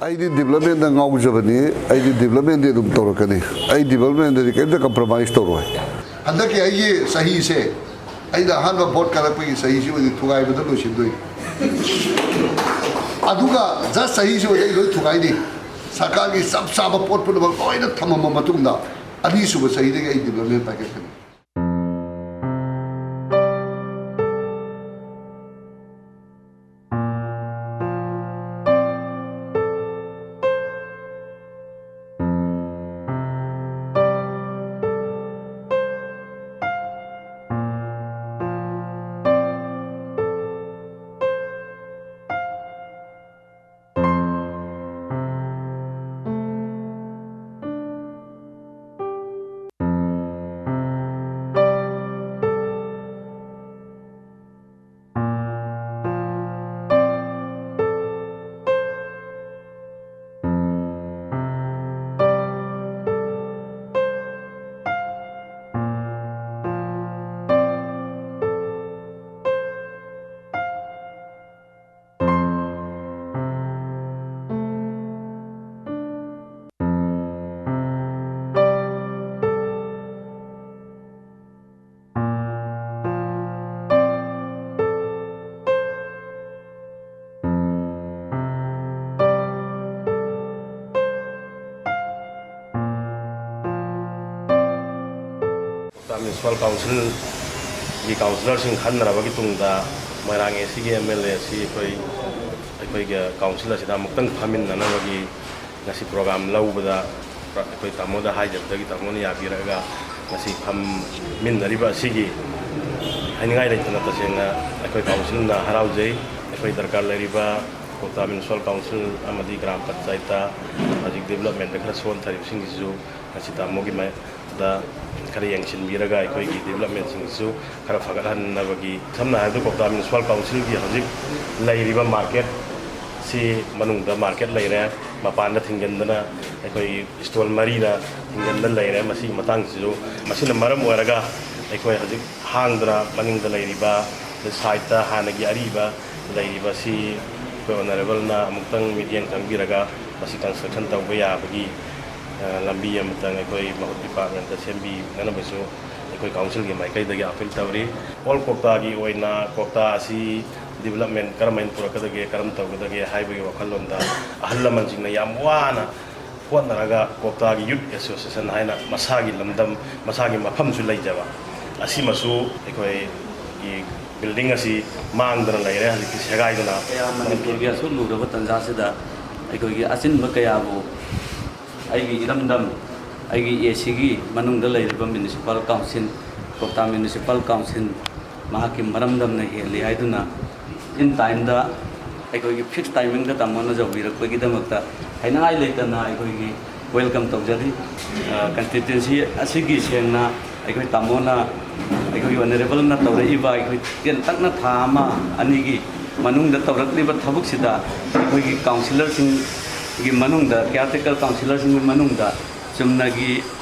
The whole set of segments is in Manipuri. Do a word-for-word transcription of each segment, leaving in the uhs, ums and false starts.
ꯑꯩꯗꯤ ꯗꯤꯕꯂꯞꯃꯦꯟꯗ ꯉꯥꯎꯖꯕꯅꯤ꯫ ꯑꯩꯗꯤ ꯗꯤꯕꯂꯞꯃꯦꯟꯗꯤ ꯑꯗꯨꯝ ꯇꯧꯔꯛꯀꯅꯤ꯫ ꯑꯩ ꯗꯤꯕꯂꯞꯃꯦꯟꯗꯗꯤ ꯀꯩꯝꯇ ꯀꯝꯄ꯭ꯔꯣꯃꯥꯏꯁ ꯇꯧꯔꯣꯏ꯫ ꯍꯟꯗꯛꯀꯤ ꯑꯩꯒꯤ ꯆꯍꯤꯁꯦ, ꯑꯩꯅ ꯑꯍꯥꯟꯕ ꯚꯣꯠ ꯀꯥꯔꯛꯄꯒꯤ ꯆꯍꯤꯁꯤ ꯑꯣꯏꯅ ꯊꯨꯒꯥꯏꯕꯗ ꯂꯣꯏꯁꯤꯟꯗꯣꯏꯅꯤ꯫ ꯑꯗꯨꯒ ꯖꯁ ꯆꯍꯤꯁꯤ ꯑꯣꯏꯅ ꯑꯩ ꯂꯣꯏ ꯊꯨꯒꯥꯏꯅꯤ꯫ ꯁꯔꯀꯥꯔꯒꯤ ꯆꯞ ꯆꯥꯕ ꯄꯣꯠ ꯄꯨꯝꯅꯃꯛ ꯂꯣꯏꯅ ꯊꯝꯃꯝꯕ ꯃꯇꯨꯡꯗ, ꯑꯅꯤꯁꯨꯕ ꯆꯍꯤꯗꯒꯤ ꯑꯩ ꯗꯤꯕꯂꯞꯃꯦꯟ ꯄꯥꯏꯈꯠꯀꯅꯤ꯫ ꯀ꯭ꯋꯥꯛꯇꯥ ꯃ꯭ꯌꯨꯅꯤꯁꯤꯄꯥꯜ ꯀꯥꯎꯟꯁꯤꯜꯒꯤ ꯀꯥꯎꯟꯁꯤꯂꯔꯁꯤꯡ ꯈꯟꯅꯔꯕꯒꯤ ꯇꯨꯡꯗ, ꯃꯣꯏꯔꯥꯡ ꯑꯦ ꯁꯤꯒꯤ ꯑꯦꯝ ꯑꯦꯜ ꯑꯦ ꯑꯁꯤ ꯑꯩꯈꯣꯏ, ꯑꯩꯈꯣꯏꯒꯤ ꯀꯥꯎꯟꯁꯤꯜ ꯑꯁꯤꯗ ꯑꯃꯨꯛꯇꯪ ꯐꯝꯃꯤꯟꯅꯅꯕꯒꯤ ꯉꯁꯤ ꯄ꯭ꯔꯣꯒ꯭ꯔꯥꯝ ꯂꯧꯕꯗ, ꯑꯩꯈꯣꯏ ꯇꯥꯃꯣꯗ ꯍꯥꯏꯖꯕꯗꯒꯤ ꯇꯥꯃꯣꯅ ꯌꯥꯕꯤꯔꯛꯑꯒ ꯉꯁꯤ ꯐꯝꯃꯤꯟꯅꯔꯤꯕ ꯑꯁꯤꯒꯤ ꯍꯥꯏꯅꯤꯡꯉꯥꯏ ꯂꯩꯇꯅ ꯇꯁꯦꯡꯅ ꯑꯩꯈꯣꯏ ꯀꯥꯎꯟꯁꯤꯜꯅ ꯍꯔꯥꯎꯖꯩ꯫ ꯑꯩꯈꯣꯏ ꯗꯔꯀꯥꯔ ꯂꯩꯔꯤꯕ ꯀ꯭ꯋꯥꯛꯇꯥ ꯃ꯭ꯌꯨꯅꯤꯁꯤꯄꯥꯜ ꯀꯥꯎꯟꯁꯤꯜ ꯑꯃꯗꯤ ꯒ꯭ꯔꯥꯝ ꯄꯟꯆꯥꯌꯠꯇ ꯍꯧꯖꯤꯛ ꯗꯤꯕꯂꯞꯃꯦꯟꯗ ꯈꯔ ꯁꯣꯟꯊꯔꯤꯕꯁꯤꯡꯁꯤꯁꯨ ꯉꯁꯤ ꯇꯥꯃꯣꯒꯤ ꯃꯥꯏ-, ꯗ ꯈꯔ ꯌꯦꯡꯁꯤꯟꯕꯤꯔꯒ ꯑꯩꯈꯣꯏꯒꯤ ꯗꯤꯕꯂꯞꯃꯦꯟꯁꯤꯡꯁꯤꯁꯨ ꯈꯔ ꯐꯒꯠꯍꯟꯅꯕꯒꯤ, ꯁꯝꯅ ꯍꯥꯏꯔꯕꯗ ꯀ꯭ꯋꯥꯛꯇꯥ ꯃ꯭ꯌꯨꯅꯤꯁꯤꯄꯥꯜ ꯀꯥꯎꯟꯁꯤꯜꯒꯤ ꯍꯧꯖꯤꯛ ꯂꯩꯔꯤꯕ ꯃꯥꯔꯀꯦꯠꯁꯤ, ꯃꯅꯨꯡꯗ ꯃꯥꯔꯀꯦꯠ ꯂꯩꯔꯦ, ꯃꯄꯥꯟꯗ ꯊꯤꯡꯖꯤꯟꯗꯅ ꯑꯩꯈꯣꯏꯒꯤ ꯁ꯭ꯇꯣꯜ ꯃꯔꯤꯅ ꯊꯤꯡꯖꯤꯟꯗꯅ ꯂꯩꯔꯦ꯫ ꯃꯁꯤꯒꯤ ꯃꯇꯥꯡꯁꯤꯁꯨ, ꯃꯁꯤꯅ ꯃꯔꯝ ꯑꯣꯏꯔꯒ ꯑꯩꯈꯣꯏ ꯍꯧꯖꯤꯛ ꯍꯥꯡꯗꯨꯅ ꯃꯅꯤꯡꯗ ꯂꯩꯔꯤꯕ, ꯁꯥꯏꯠꯇ ꯍꯥꯟꯅꯒꯤ ꯑꯔꯤꯕ ꯂꯩꯔꯤꯕꯁꯤ ꯑꯣꯅꯔꯦꯕꯜꯅ ꯑꯃꯨꯛꯇꯪ ꯃꯤꯠꯌꯦꯡ ꯆꯪꯕꯤꯔꯒ ꯃꯁꯤ ꯀꯟꯁꯇ꯭ꯔꯛꯁꯟ ꯇꯧꯕ ꯌꯥꯕꯒꯤ, ꯑ, ꯂꯝꯕꯤ ꯑꯃꯇꯪ ꯑꯩꯈꯣꯏ ꯃꯍꯨꯠ ꯗꯤꯄꯥꯔꯠꯃꯦꯟꯇ ꯁꯦꯝꯕꯤꯅꯅꯕꯁꯨ ꯑꯩꯈꯣꯏ ꯀꯥꯎꯟꯁꯤꯜꯒꯤ ꯃꯥꯏꯀꯩꯗꯒꯤ ꯑꯄꯤꯜ ꯇꯧꯔꯤ꯫ ꯑꯣꯜ ꯀꯣꯛꯇꯥꯒꯤ ꯑꯣꯏꯅ ꯀꯣꯛꯇꯥ ꯑꯁꯤ ꯗꯤꯕꯂꯞꯃꯦꯟ ꯀꯔꯝꯍꯥꯏꯅ ꯄꯨꯔꯛꯀꯗꯒꯦ, ꯀꯔꯝ ꯇꯧꯒꯗꯒꯦ ꯍꯥꯏꯕꯒꯤ ꯋꯥꯈꯜꯂꯣꯟꯗ ꯑꯍꯜ ꯂꯃꯟꯁꯤꯡꯅ ꯌꯥꯝ ꯋꯥꯅ ꯍꯣꯠꯅꯔꯒ ꯀꯣꯛꯇꯥꯒꯤ ꯌꯨꯠ ꯑꯦꯁꯣꯁꯤꯌꯦꯁꯟ ꯍꯥꯏꯅ ꯃꯁꯥꯒꯤ ꯂꯝꯗꯝ, ꯃꯁꯥꯒꯤ ꯃꯐꯝꯁꯨ ꯂꯩꯖꯕ ꯑꯁꯤꯃꯁꯨ ꯑꯩꯈꯣꯏꯒꯤ ꯕꯤꯜꯗꯤꯡ ꯑꯁꯤ ꯃꯥꯡꯗꯅ ꯂꯩꯔꯦ, ꯍꯧꯖꯤꯛꯇꯤ ꯁꯦꯒꯥꯏꯗꯨꯅ꯫ ꯀꯌꯥ ꯃꯅꯤꯄꯨꯔꯒꯤ ꯑꯁꯨꯛ ꯂꯨꯔꯕ ꯇꯥꯟꯖꯥꯁꯤꯗ ꯑꯩꯈꯣꯏꯒꯤ ꯑꯆꯤꯟꯕ ꯀꯌꯥꯕꯨ ꯑꯩꯒꯤ ꯏꯔꯝꯗꯝ, ꯑꯩꯒꯤ ꯑꯦ ꯁꯤꯒꯤ ꯃꯅꯨꯡꯗ ꯂꯩꯔꯤꯕ ꯃ꯭ꯌꯨꯅꯤꯁꯤꯄꯥꯜ ꯀꯥꯎꯟꯁꯤꯜ, ꯀꯣꯛꯇꯥ ꯃ꯭ꯌꯨꯅꯤꯁꯤꯄꯥꯜ ꯀꯥꯎꯟꯁꯤꯜ ꯃꯍꯥꯛꯀꯤ ꯃꯔꯝꯗꯝꯅ ꯍꯦꯜꯂꯤ ꯍꯥꯏꯗꯨꯅ in time ꯗ ꯑꯩꯈꯣꯏꯒꯤ ꯐꯤꯛꯁ ꯇꯥꯏꯃꯤꯡꯗ ꯇꯥꯃꯣꯅ ꯌꯧꯕꯤꯔꯛꯄꯒꯤꯗꯃꯛꯇ ꯍꯥꯏꯅꯤꯡꯉꯥꯏ ꯂꯩꯇꯅ ꯑꯩꯈꯣꯏꯒꯤ ꯋꯦꯜꯀꯝ ꯇꯧꯖꯔꯤ꯫ ꯑ, ꯀꯟꯁꯇꯤꯇ꯭ꯋꯦꯟꯁꯤ ꯑꯁꯤꯒꯤ ꯁꯦꯡꯅ ꯑꯩꯈꯣꯏ ꯇꯥꯃꯣꯅ, ꯑꯩꯈꯣꯏꯒꯤ ꯑꯣꯅꯔꯦꯕꯜꯅ ꯇꯧꯔꯛꯏꯕ ꯑꯩꯈꯣꯏ ꯇꯦꯟꯇꯛꯅ ꯊꯥ ꯑꯃ ꯑꯅꯤꯒꯤ ꯃꯅꯨꯡꯗ ꯇꯧꯔꯛꯂꯤꯕ ꯊꯕꯛꯁꯤꯗ ꯑꯩꯈꯣꯏꯒꯤ ꯀꯥꯎꯟꯁꯤꯂꯔꯁꯤꯡꯒꯤ ꯃꯅꯨꯡꯗ, ꯀꯤꯌꯥꯔꯇꯦꯀꯔ ꯀꯥꯎꯟꯁꯤꯂꯔꯁꯤꯡꯒꯤ ꯃꯅꯨꯡꯗ ꯆꯨꯝꯅꯒꯤ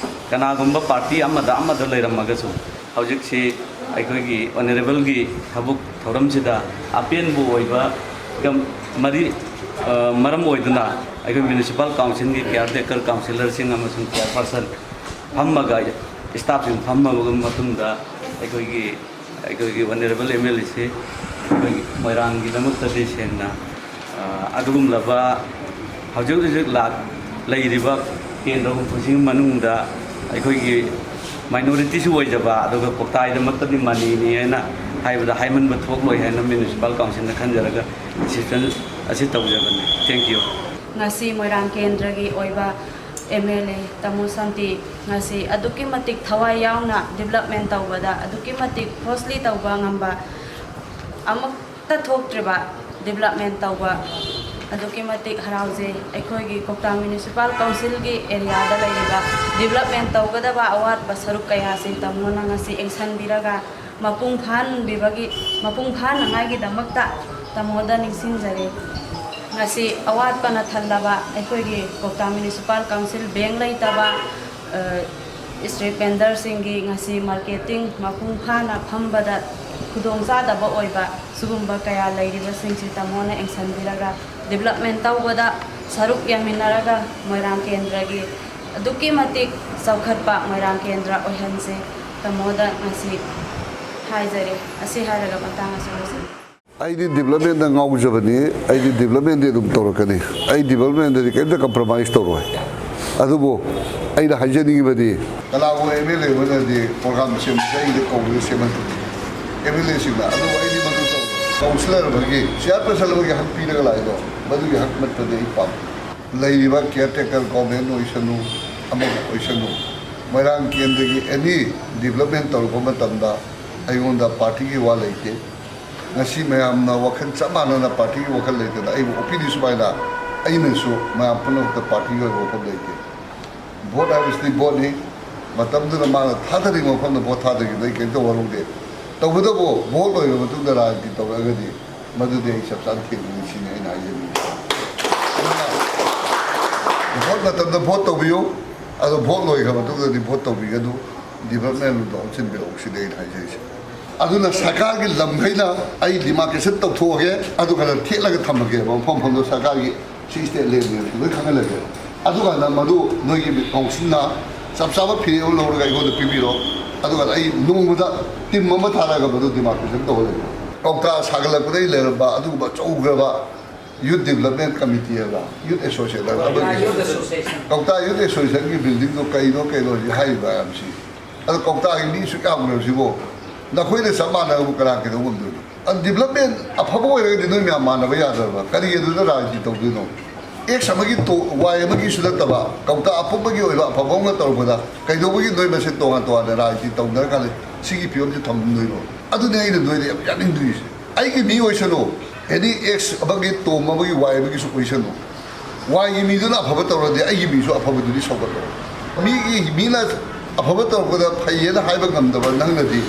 ꯀꯅꯥꯒꯨꯝꯕ ꯄꯥꯔꯇꯤ ꯑꯃꯗ ꯑꯃꯗ ꯂꯩꯔꯝꯃꯒꯁꯨ ꯍꯧꯖꯤꯛꯁꯤ ꯑꯩꯈꯣꯏꯒꯤ ꯑꯣꯅꯔꯦꯕꯜꯒꯤ ꯊꯕꯛ ꯊꯧꯔꯝꯁꯤꯗ ꯑꯄꯦꯟꯕ ꯑꯣꯏꯕ ꯃꯔꯤ, ꯑ, ꯃꯔꯝ ꯑꯣꯏꯗꯨꯅ ꯑꯩꯈꯣꯏ ꯃ꯭ꯌꯨꯅꯤꯁꯤꯄꯥꯜ ꯀꯥꯎꯟꯁꯤꯜꯒꯤ ꯀꯤꯌꯥꯔꯇꯦꯀꯔ ꯀꯥꯎꯟꯁꯤꯂꯔꯁꯤꯡ ꯑꯃꯁꯨꯡ ꯆꯤꯌꯔꯄꯥꯔꯁꯟ ꯐꯝꯃꯒ, ꯁ꯭ꯇꯥꯐꯁꯤꯡ ꯐꯝꯃꯕ ꯃꯇꯨꯡꯗ ꯑꯩꯈꯣꯏꯒꯤ, ꯑꯩꯈꯣꯏꯒꯤ ꯑꯣꯅꯔꯦꯕꯜ ꯑꯦꯝ ꯑꯦꯜ ꯑꯦꯁꯤ ꯑꯩꯈꯣꯏꯒꯤ ꯃꯣꯏꯔꯥꯡꯒꯤꯗꯃꯛꯇꯗꯤ ꯁꯦꯡꯅ, ꯑ, ꯑꯗꯨꯒꯨꯝꯂꯕ ꯍꯧꯖꯤꯛ ꯍꯧꯖꯤꯛ ꯂꯥꯛ-, ꯂꯩꯔꯤꯕ ꯀꯦꯟꯗ꯭ꯔ ꯍꯨꯝꯐꯨꯁꯤꯒꯤ ꯃꯅꯨꯡꯗ ꯑꯩꯈꯣꯏꯒꯤ ꯃꯥꯏꯅꯣꯔꯤꯇꯤꯁꯨ ꯑꯣꯏꯖꯕ, ꯑꯗꯨꯒ ꯀꯣꯛꯇꯥꯏꯗꯃꯛꯇꯗꯤ ꯃꯅꯤꯅꯤ ꯍꯥꯏꯅ ꯍꯥꯏꯕꯗ ꯍꯥꯏꯃꯟꯕ ꯊꯣꯛꯂꯣꯏ ꯍꯥꯏꯅ ꯃ꯭ꯌꯨꯅꯤꯁꯤꯄꯥꯜ ꯀꯥꯎꯟꯁꯤꯜꯅ ꯈꯟꯖꯔꯒ ꯗꯤꯁꯤꯖꯟ ꯑꯁꯤ ꯇꯧꯖꯕꯅꯤ꯫ Thank you꯫ ꯉꯁꯤ ꯃꯣꯏꯔꯥꯡ ꯀꯦꯟꯗ꯭ꯔꯒꯤ ꯑꯣꯏꯕ ꯑꯦꯝ ꯑꯦꯜ ꯑꯦ ꯇꯥꯃꯣ ꯁꯥꯟꯇꯤ ꯉꯁꯤ ꯑꯗꯨꯛꯀꯤ ꯃꯇꯤꯛ ꯊꯋꯥꯏ ꯌꯥꯎꯅ ꯗꯤꯕꯂꯞꯃꯦꯟ ꯇꯧꯕꯗ ꯑꯗꯨꯛꯀꯤ ꯃꯇꯤꯛ ꯍꯣꯁꯂꯤ ꯇꯧꯕ ꯉꯝꯕ ꯑꯃꯨꯛꯇ ꯊꯣꯛꯇ꯭ꯔꯤꯕ ꯗꯤꯕꯂꯞꯃꯦꯟ ꯇꯧꯕ ꯑꯗꯨꯛꯀꯤ ꯃꯇꯤꯛ ꯍꯔꯥꯎꯖꯩ꯫ ꯑꯩꯈꯣꯏꯒꯤ ꯀꯣꯛꯇꯥ ꯃ꯭ꯌꯨꯅꯤꯁꯤꯄꯥꯜ ꯀꯥꯎꯟꯁꯤꯜꯒꯤ ꯑꯦꯔꯤꯌꯥꯗ ꯂꯩꯔꯤꯕ ꯗꯤꯕꯂꯞꯃꯦꯟ ꯇꯧꯒꯗꯕ ꯑꯋꯥꯠꯄ ꯁꯔꯨꯛ ꯀꯌꯥꯁꯤ ꯇꯥꯃꯣꯅ ꯉꯁꯤ ꯌꯦꯡꯁꯤꯟꯕꯤꯔꯒ ꯃꯄꯨꯡ ꯐꯥꯍꯟꯕꯤꯕꯒꯤ, ꯃꯄꯨꯡ ꯐꯥꯅꯉꯥꯏꯒꯤꯗꯃꯛꯇ ꯇꯥꯃꯣꯗ ꯅꯤꯡꯁꯤꯡꯖꯔꯤ꯫ ꯉꯁꯤ ꯑꯋꯥꯠꯄꯅ ꯊꯜꯂꯕ ꯑꯩꯈꯣꯏꯒꯤ ꯀꯣꯛꯇꯥ ꯃ꯭ꯌꯨꯅꯤꯁꯤꯄꯥꯜ ꯀꯥꯎꯟꯁꯤꯜ, ꯕꯦꯡ ꯂꯩꯇꯕ, ꯑ, ꯁ꯭ꯇ꯭ꯔꯤꯠ ꯚꯦꯟꯗꯔꯁꯤꯡꯒꯤ ꯉꯁꯤ ꯃꯥꯔꯀꯦꯇꯤꯡ ꯃꯄꯨꯡ ꯐꯥꯅ ꯐꯝꯕꯗ ꯈꯨꯗꯣꯡꯆꯥꯗꯕ ꯑꯣꯏꯕ ꯁꯤꯒꯨꯝꯕ ꯀꯌꯥ ꯂꯩꯔꯤꯕꯁꯤꯡꯁꯤ ꯇꯥꯃꯣꯅ ꯌꯦꯡꯁꯤꯟꯕꯤꯔꯒ, ꯗꯤꯕꯂꯞꯃꯦꯟ ꯇꯧꯕꯗ ꯁꯔꯨꯛ ꯌꯥꯃꯤꯟꯅꯔꯒ ꯃꯣꯏꯔꯥꯡ ꯀꯦꯟꯗ꯭ꯔꯒꯤ ꯑꯗꯨꯛꯀꯤ ꯃꯇꯤꯛ ꯆꯥꯎꯈꯠꯄ ꯃꯣꯏꯔꯥꯡ ꯀꯦꯟꯗ꯭ꯔ ꯑꯣꯏꯍꯟꯁꯦ꯫ ꯇꯥꯃꯣꯗ ꯉꯁꯤ ꯍꯥꯏꯖꯔꯤ꯫ ꯑꯁꯤ ꯍꯥꯏꯔꯒ ꯃꯇꯥꯡ ꯑꯁꯤꯗ ꯂꯣꯏꯁꯤꯟꯖꯔꯦ꯫ ꯑꯩꯗꯤ ꯗꯤꯕꯂꯞꯃꯦꯟꯗ ꯉꯥꯎꯖꯕꯅꯤ꯫ ꯑꯩꯗꯤ ꯗꯤꯕꯂꯞꯃꯦꯟꯗꯤ ꯑꯗꯨꯝ ꯇꯧꯔꯛꯀꯅꯤ꯫ ꯑꯩ ꯗꯤꯕꯂꯞꯃꯦꯟꯗꯗꯤ ꯀꯔꯤꯝꯇ ꯀꯝꯄ꯭ꯔꯣꯃꯥꯏꯁ ꯇꯧꯔꯣꯏ꯫ ꯑꯗꯨꯕꯨ ꯑꯩꯅ ꯍꯥꯏꯖꯅꯤꯡꯉꯤꯕꯗꯤ, ꯀꯅꯥꯒꯨꯝꯕ ꯑꯦꯝ ꯑꯦꯜ ꯑꯦ ꯑꯃꯅꯗꯤ ꯄ꯭ꯔꯣꯒ꯭ꯔꯥꯝ ꯁꯦꯝꯕꯁꯦ ꯑꯩꯗ ꯀꯧꯕꯗ ꯁꯦꯝꯍꯟꯗꯦ꯫ M L ꯑꯦꯁꯤꯡꯅ꯫ ꯑꯗꯨꯕꯨ ꯑꯩꯗꯤ ꯃꯗꯨ ꯇꯧꯔꯣꯏ꯫ ꯀꯥꯎꯟꯁꯤꯂꯔ ꯑꯃꯒꯤ, ꯆꯤꯌꯥꯔꯄꯔꯁꯟ ꯑꯃꯒꯤ ꯍꯛ ꯄꯤꯔꯒ ꯂꯥꯛꯏꯗꯣ, ꯃꯗꯨꯒꯤ ꯍꯛ ꯅꯠꯇꯗꯤ ꯑꯩ ꯄꯥꯝꯗꯦ꯫ ꯂꯩꯔꯤꯕ ꯀꯤꯌꯥꯔ ꯇꯦꯀꯔ ꯒꯣꯔꯃꯦꯟ ꯑꯣꯏꯁꯅꯨ, ꯑꯃꯕꯨ ꯑꯣꯏꯁꯅꯨ, ꯃꯣꯏꯔꯥꯡ ꯀꯦꯟꯗ꯭ꯔꯒꯤ ꯑꯦꯅꯤ ꯗꯤꯕꯂꯞꯃꯦꯟ ꯇꯧꯔꯛꯄ ꯃꯇꯝꯗ ꯑꯩꯉꯣꯟꯗ ꯄꯥꯔꯇꯤꯒꯤ ꯋꯥ ꯂꯩꯇꯦ꯫ ꯉꯁꯤ ꯃꯌꯥꯝꯅ ꯋꯥꯈꯜ ꯆꯞ ꯃꯥꯟꯅꯅ ꯄꯥꯔꯇꯤꯒꯤ ꯋꯥꯈꯜ ꯂꯩꯇꯅ ꯑꯩꯕꯨ ꯑꯣꯄꯤꯅꯤꯡ ꯁꯨꯃꯥꯏꯅ ꯑꯩꯅꯁꯨ ꯃꯌꯥꯝ ꯄꯨꯝꯅꯃꯛꯇ ꯄꯥꯔꯇꯤꯒꯤ ꯑꯣꯏꯕ ꯋꯥꯐꯝ ꯂꯩꯇꯦ꯫ ꯚꯣꯠ ꯍꯥꯏꯕꯁꯤꯗꯤ ꯚꯣꯠꯅꯤ꯫ ꯃꯇꯝꯗꯨꯗ ꯃꯥꯅ ꯊꯥꯗꯅꯤꯡꯕ ꯃꯐꯝꯗ ꯚꯣꯠ ꯊꯥꯗꯈꯤꯕꯗ ꯑꯩ ꯀꯔꯤꯝꯇ ꯋꯥꯔꯧꯗꯦ꯫ ꯇꯧꯕꯇꯕꯨ ꯚꯣꯠ ꯂꯣꯏꯔꯕ ꯃꯇꯨꯡꯗ ꯔꯥꯖꯅꯤꯇꯤ ꯇꯧꯔꯛꯑꯒꯗꯤ ꯃꯗꯨꯗꯤ ꯑꯩ ꯆꯞ ꯆꯥꯅ ꯊꯦꯡꯅꯅꯤ ꯁꯤꯅꯤ ꯑꯩꯅ ꯍꯥꯏꯖꯅꯤꯡꯉꯤ꯫ ꯑꯗꯨꯅ ꯚꯣꯠ ꯃꯇꯝꯗ ꯚꯣꯠ ꯇꯧꯕꯤꯌꯨ, ꯑꯗꯣ ꯚꯣꯠ ꯂꯣꯏꯈ꯭ꯔ ꯃꯇꯨꯡꯗꯗꯤ ꯚꯣꯠ ꯇꯧꯕꯤꯒꯅꯨ, ꯗꯤꯕꯂꯞꯃꯦꯟ ꯔꯣꯝꯗ ꯑꯣꯟꯁꯤꯟꯕꯤꯔꯛꯎ ꯁꯤꯅꯤ ꯑꯩꯅ ꯍꯥꯏꯖꯔꯤꯁꯦ꯫ ꯑꯗꯨꯅ ꯁꯔꯀꯥꯔꯒꯤ ꯂꯝꯈꯩꯅ ꯑꯩ ꯗꯤꯃꯥꯔꯀꯦꯁꯟ ꯇꯧꯊꯣꯛꯑꯒꯦ, ꯑꯗꯨꯒ ꯊꯦꯠꯂꯒ ꯊꯝꯃꯒꯦꯕ ꯃꯐꯝ ꯃꯐꯝꯗꯣ ꯁꯔꯀꯥꯔꯒꯤ ꯁꯤ ꯁ꯭ꯇꯦꯠ ꯂꯦꯟꯅꯦ ꯂꯣꯏ ꯈꯪꯍꯜꯂꯒꯦ꯫ ꯑꯗꯨꯀꯥꯟꯗ ꯃꯗꯨ ꯅꯣꯏꯒꯤ ꯀꯥꯎꯟꯁꯤꯜꯅ ꯆꯞ ꯆꯥꯕ ꯐꯤꯔꯦꯞ ꯑꯃ ꯂꯧꯔꯒ ꯑꯩꯉꯣꯟꯗ ꯄꯤꯕꯤꯔꯣ꯫ ꯑꯗꯨꯒ ꯑꯩ ꯅꯣꯡꯃꯗ ꯇꯤꯝ ꯑꯃ ꯊꯥꯔꯒ ꯃꯗꯨ ꯗꯤꯃꯥꯔꯀꯦꯁꯟ ꯇꯧꯍꯜꯂꯒꯦ꯫ ꯀꯧꯇꯥ ꯁꯥꯒꯠꯂꯛꯄꯗꯒꯤ ꯂꯩꯔꯝꯕ ꯑꯗꯨꯒꯨꯝꯕ ꯑꯆꯧꯈ꯭ꯔꯕ ꯌꯨꯠ ꯗꯦꯕꯂꯞꯃꯦꯟ ꯀꯃꯤꯇꯤ ꯍꯥꯏꯕ, ꯌꯨꯠ ꯑꯦꯁꯣꯁꯤꯌꯦꯁꯟ ꯍꯥꯏꯕ, ꯀꯧꯇꯥ ꯌꯨꯠ ꯑꯦꯁꯣꯁꯤꯌꯦꯁꯟꯒꯤ ꯕꯤꯜꯗꯤꯡꯗꯣ ꯀꯩꯅꯣ ꯀꯩꯅꯣ ꯍꯧꯖꯤꯛ ꯍꯥꯏꯔꯤꯕ ꯃꯌꯥꯝꯁꯤ꯫ ꯑꯗꯣ ꯀꯧꯇꯥꯒꯤ ꯃꯤ ꯁꯨꯛ ꯌꯥꯝꯈ꯭ꯔꯕꯁꯤꯕꯣ, ꯅꯈꯣꯏꯅ ꯆꯞ ꯃꯥꯟꯅꯕꯕꯨ ꯀꯅꯥ ꯀꯩꯗꯧ ꯉꯝꯗꯣꯏꯅꯣ? ꯑꯗꯣ ꯗꯤꯕꯂꯞꯃꯦꯟ ꯑꯐꯕ ꯑꯣꯏꯔꯒꯗꯤ ꯅꯣꯏ ꯃꯌꯥꯝ ꯃꯥꯟꯅꯕ ꯌꯥꯗ꯭ꯔꯕ? ꯀꯔꯤ ꯑꯗꯨꯗ ꯔꯥꯖꯅꯤꯇꯤ ꯇꯧꯗꯣꯏꯅꯣ? ꯑꯦꯛꯁ ꯑꯃꯒꯤ ꯇꯣ-, ꯋꯥꯏ ꯑꯃꯒꯤꯁꯨ ꯅꯠꯇꯕ, ꯀꯧꯇꯥ ꯑꯄꯨꯝꯕꯒꯤ ꯑꯣꯏꯕ ꯑꯐꯕ ꯑꯃ ꯇꯧꯔꯛꯄꯗ ꯀꯩꯗꯧꯕꯒꯤ ꯅꯣꯏ ꯃꯁꯦꯟ ꯇꯣꯉꯥꯟ ꯇꯣꯉꯥꯟꯅ ꯔꯥꯖꯅꯤꯇꯤ ꯇꯧꯅꯔꯀꯥꯟꯗ ꯁꯤꯒꯤ ꯐꯤꯕꯝꯁꯤ ꯊꯝꯗꯣꯏꯅꯣ? ꯑꯗꯨꯅꯤ ꯑꯩꯅ ꯅꯣꯏꯗ ꯌꯥꯝ ꯌꯥꯅꯤꯡꯗ꯭ꯔꯤꯁꯦ꯫ ꯑꯩꯒꯤ ꯃꯤ ꯑꯣꯏꯁꯅꯨ, ꯑꯦꯅꯤ ꯑꯦꯛꯁ ꯑꯃꯒꯤ ꯇꯣꯝ ꯑꯃꯒꯤ ꯋꯥꯏ ꯑꯃꯒꯤꯁꯨ ꯑꯣꯏꯁꯅꯨ, ꯋꯥꯏꯒꯤ ꯃꯤꯗꯨꯅ ꯑꯐꯕ ꯇꯧꯔꯗꯤ ꯑꯩꯒꯤ ꯃꯤꯁꯨ ꯑꯐꯕꯗꯨꯗꯤ ꯁꯧꯒꯠꯂꯣ꯫ ꯃꯤꯒꯤ ꯃꯤꯅ ꯑꯐꯕ ꯇꯧꯔꯛꯄꯗ ꯐꯩꯌꯦꯅ ꯍꯥꯏꯕ ꯉꯝꯗꯕ ꯅꯪꯅꯗꯤ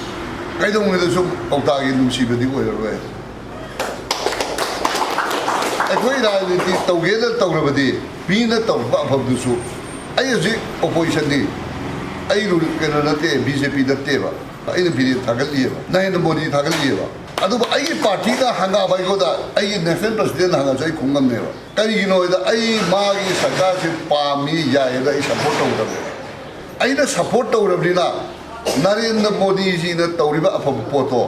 ꯀꯩꯗꯧꯉꯩꯗꯁꯨ ꯀꯧꯇꯥꯒꯤ ꯅꯨꯡꯁꯤꯕꯗꯤ ꯑꯣꯏꯔꯔꯣꯏ꯫ ꯑꯩꯈꯣꯏ ꯔꯥꯖꯅꯤꯇꯤ ꯇꯧꯒꯦꯅ ꯇꯧꯔꯕꯗꯤ ꯃꯤꯅ ꯇꯧꯔꯛꯄ ꯑꯐꯕꯗꯨꯁꯨ, ꯑꯩ ꯍꯧꯖꯤꯛ ꯑꯣꯄꯣꯖꯤꯁꯟꯅꯤ, ꯑꯩ ꯔꯨ-, ꯀꯩꯅꯣ ꯅꯠꯇꯦ, ꯕꯤ ꯖꯦ ꯄꯤ ꯅꯠꯇꯦꯕ꯫ ꯑꯩꯅ ꯕꯤꯔꯦꯟ ꯊꯥꯒꯠꯂꯤꯑꯕ, ꯅꯔꯦꯟꯗ꯭ꯔ ꯃꯣꯗꯤ ꯊꯥꯒꯠꯂꯤꯑꯕ꯫ ꯑꯗꯨꯕꯨ ꯑꯩꯒꯤ ꯄꯥꯔꯇꯤꯅ ꯍꯪꯒꯥꯕ ꯑꯩꯉꯣꯟꯗ, ꯑꯩꯒꯤ ꯅꯦꯁꯅꯦꯜ ꯄ꯭ꯔꯁꯤꯗꯦꯟꯅ ꯍꯪꯉꯁꯨ ꯑꯩ ꯈꯨꯝ ꯉꯝꯅꯦꯕ꯫ ꯀꯔꯤꯒꯤꯅꯣ ꯍꯥꯏꯗ, ꯑꯩ ꯃꯥꯒꯤ ꯁꯔꯀꯥꯔꯁꯦ ꯄꯥꯝꯃꯤ, ꯌꯥꯏꯌꯦꯅ ꯑꯩ ꯁꯞꯄꯣꯔꯠ ꯇꯧꯒꯗꯕꯅꯦꯕ꯫ ꯑꯩꯅ ꯁꯞꯄꯣꯔꯠ ꯇꯧꯔꯕꯅꯤꯅ ꯅꯔꯦꯟꯗ꯭ꯔ ꯃꯣꯗꯤꯖꯤꯅ ꯇꯧꯔꯤꯕ ꯑꯐꯕ ꯄꯣꯠꯇꯣ,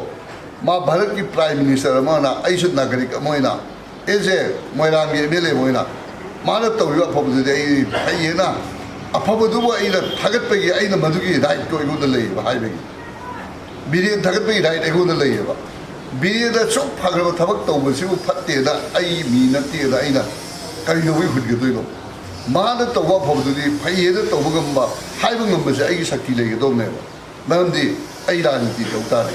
ꯃꯥ ꯚꯥꯔꯠꯀꯤ ꯄ꯭ꯔꯥꯏꯝ ꯃꯤꯅꯤꯁꯇꯔ ꯑꯃꯅ, ꯑꯩꯁꯨ ꯅꯥꯒꯔꯤꯛ ꯑꯃ ꯑꯣꯏꯅ, ꯑꯦꯁ ꯑꯦ ꯃꯣꯏꯔꯥꯡꯒꯤ ꯑꯦꯝ ꯑꯦꯜ ꯑꯦ ꯑꯃ ꯑꯣꯏꯅ, ꯃꯥꯅ ꯇꯧꯔꯤꯕ ꯑꯐꯕꯗꯨꯗꯤ ꯑꯩ ꯐꯩꯌꯦꯅ, ꯑꯐꯕꯗꯨꯕꯨ ꯑꯩꯅ ꯊꯥꯒꯠꯄꯒꯤ ꯑꯩꯅ ꯃꯗꯨꯒꯤ ꯔꯥꯏꯠꯇꯣ ꯑꯩꯉꯣꯟꯗ ꯂꯩꯌꯦꯕ ꯍꯥꯏꯕꯒꯤ꯫ ꯕꯤꯔꯦꯟ ꯊꯥꯒꯠꯄꯒꯤ ꯔꯥꯏꯠ ꯑꯩꯉꯣꯟꯗ ꯂꯩꯌꯦꯕ꯫ ꯕꯤꯔꯦꯟꯅ ꯑꯁꯨꯛ ꯐꯈ꯭ꯔꯕ ꯊꯕꯛ ꯇꯧꯕꯁꯤꯕꯨ ꯐꯠꯇꯦꯅ, ꯑꯩ ꯃꯤ ꯅꯠꯇꯦꯅ ꯑꯩꯅ ꯀꯔꯤꯗꯧꯕꯩ ꯍꯨꯟꯒꯗꯣꯏꯅꯣ? ꯃꯥꯅ ꯇꯧꯕ ꯑꯐꯕꯗꯨꯗꯤ ꯐꯩꯌꯦꯅ ꯇꯧꯕ ꯉꯝꯕ, ꯍꯥꯏꯕ ꯉꯝꯕꯁꯦ ꯑꯩꯒꯤ ꯁꯛꯇꯤ ꯂꯩꯒꯗꯧꯕꯅꯦꯕ꯫ ꯃꯔꯝꯗꯤ ꯑꯩ ꯔꯥꯖꯅꯤꯇꯤ ꯇꯧ ꯇꯥꯔꯦ꯫